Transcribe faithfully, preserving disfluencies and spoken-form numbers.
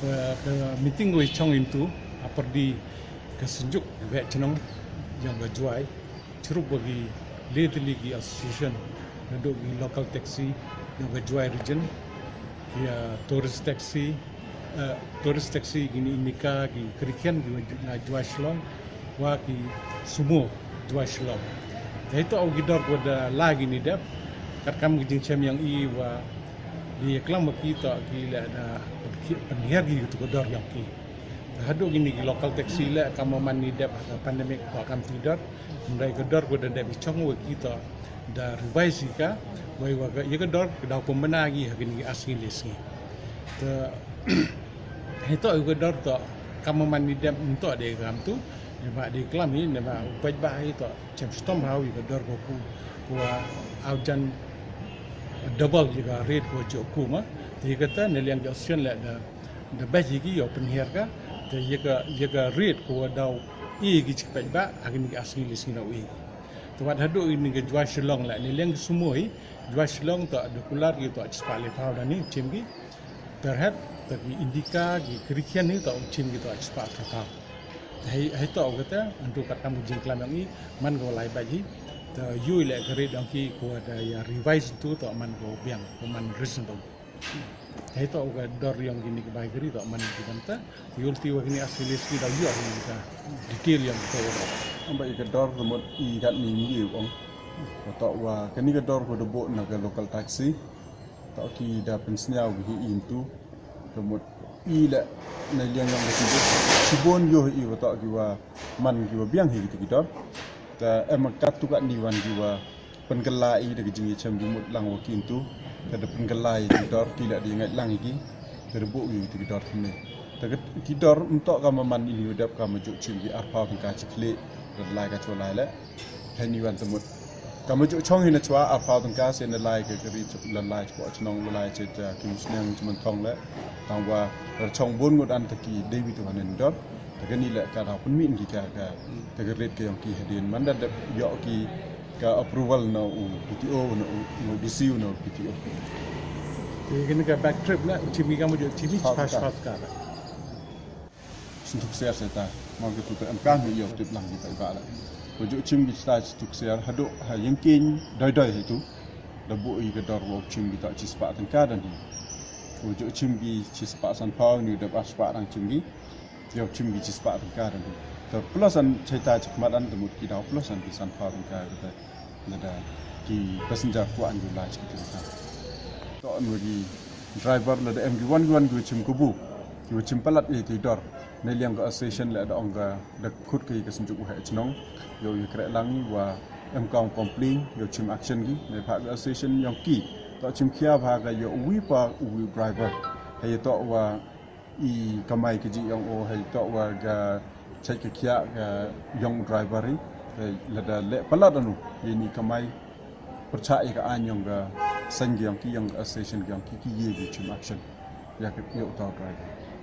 Ka, ka meeting wa i chong intu, apar di ka synjuk weh chnong yong ka Jwai, chirup wa ki le tylli ki association, nadooh ki local taxi yong ka Jwai region, ki, ah, tourist taxi, ah, tourist taxi, ki ni Indica, ki Christian, ki wa ju-, na Jwai Shillong, wa ki Sumo Jwai Shillong. Te hei toh ki dor ko da lai ki ni dep, katkam ki jingchem yong i wa di yaklam wa ki toh ki le da pynhi-, pynhiar ki tu ko dor yong ki. Hadooh ki ni ki local taxi le kam wa man ni dep ha ka pandemic toh kam ti dor. Ndai ko dor ko da dep i chong wa ki toh da revise i ka, wei wa ka, ya ka dor ka daw pynbna ki ha ki ni ki ar sngi le sngi. Te hei toh i ka dor toh kam wa man ni dep ntoh de kam tu, ne ba de klam hi, ne ba u peit ba hi toh chem stom hau i ka dor ko ku, ku wa au jan double i ka rate ko jo ku ma. Te kata ne liang jo sien le da, da ba ji ki yo pynhiar ka, te ya ka, ya ka rate ko wa daw i ki chik peit ba, ha ki ni ki ar sngi le sngi daw i. Te wat hadooh i ni ka Jwai Shillong le, ne liang ki Sumo i, Jwai Shillong toh da kular ki toh chispah le phaw da ni chim ki. Perhaps, ta ki Indica, ki Christian ni toh chim ki toh chispah ka phaw. Hei, hei toh kata, antu katkam ki jingklam yong i, man ko lai ba ji. Ta yui le ka rate yong ki ko da ya revise tu toh man ko biang, ko man reasonable. Hei toh ka dor yong ki ni ka bai kari toh man ki banta. Yul ti wa ki ni ar sngi le sngi daw yoh ni ka detail yong ka dor. Amba i ka dor mut i kat ni ngi ong. Toh wa ka ni ka dor ko da bo na ka local taxi. Toh ki da pynsniaw ki hi intu. Te mut i le na liang yong ka ti. Chibon yoh i wa toh ki wa man ki wa biang hi ki ti ki dor. Te em kat tu kat ni wan ki wa pynkylla i da ki jingyachem jingmut lang wa ki intu. Te da pynkylla i ki dor ki le da ngait lang i ki. Te da bo i ki ti ki dor thymme. Te ki dor ntoh kam wa man i ni wa dep kam wa jo chim ki ar phaw tyngka chi khleh. Da lai ka chwa lai le. Hei ni wan te mut. Kam wa jo chong hi na chwa ar phaw tyngka se na lai ka kari chwa lai chwa chnong lai che ta ki musniang chwa man thong le. Tang wa ra chong bon ngut an ta ki dei wi te wan ni dor. Ta ka ni le ka da pynmih ki ka, ka, ta ka rate ka yong ki hadien man da dep yoh ki ka approval na u P T O, na u, na u D C, na u P T O. Te ka ni ka back trip le, u chim ki kam wa jo chim ki fast, fast, fast ka. Syntuk siar sa ta, ma ki tu ta em ka mi yoh tip lang ki ta i ba la. Ko jo chim ki sta syntuk siar, hadooh ha yingkieng doi doi hi tu. Da bo i ka dor wa chim ki ta chispah tyngka da ni. Ko jo chim ki chispah san phaw ni da ar spah dang chim ki. Yoh chim ki chispah tyngka da ni. Ta plus an chai ta chikmat an da mut ki daw plus an ki san phaw tyngka da. Lada ki passenger kwah an u lai chi ki tyngka. Toh an wa ki driver lada em ki wan ki wan ki wa chim kabu, ki wa chim palat i ki dor. Ne liang ka association le da ong ka da khut ki ka synjuk wa heh chnong. Yow ya kreh lang i wa em ka complain, yow chim action ki. Ne pha ka association yong ki. Toh chim khia pha ka yow wi pa wi driver. Hei toh wa i kamai ka ji yong o hei toh wa ka chait ka khiah ka yong driver i, hei lada leh palat anu, ye ni kamai pyrchah ya ka aiñ yong ka seng ka yong ki yong ka association ka yong ki ki ye ki chim action ya ka yow toh driver.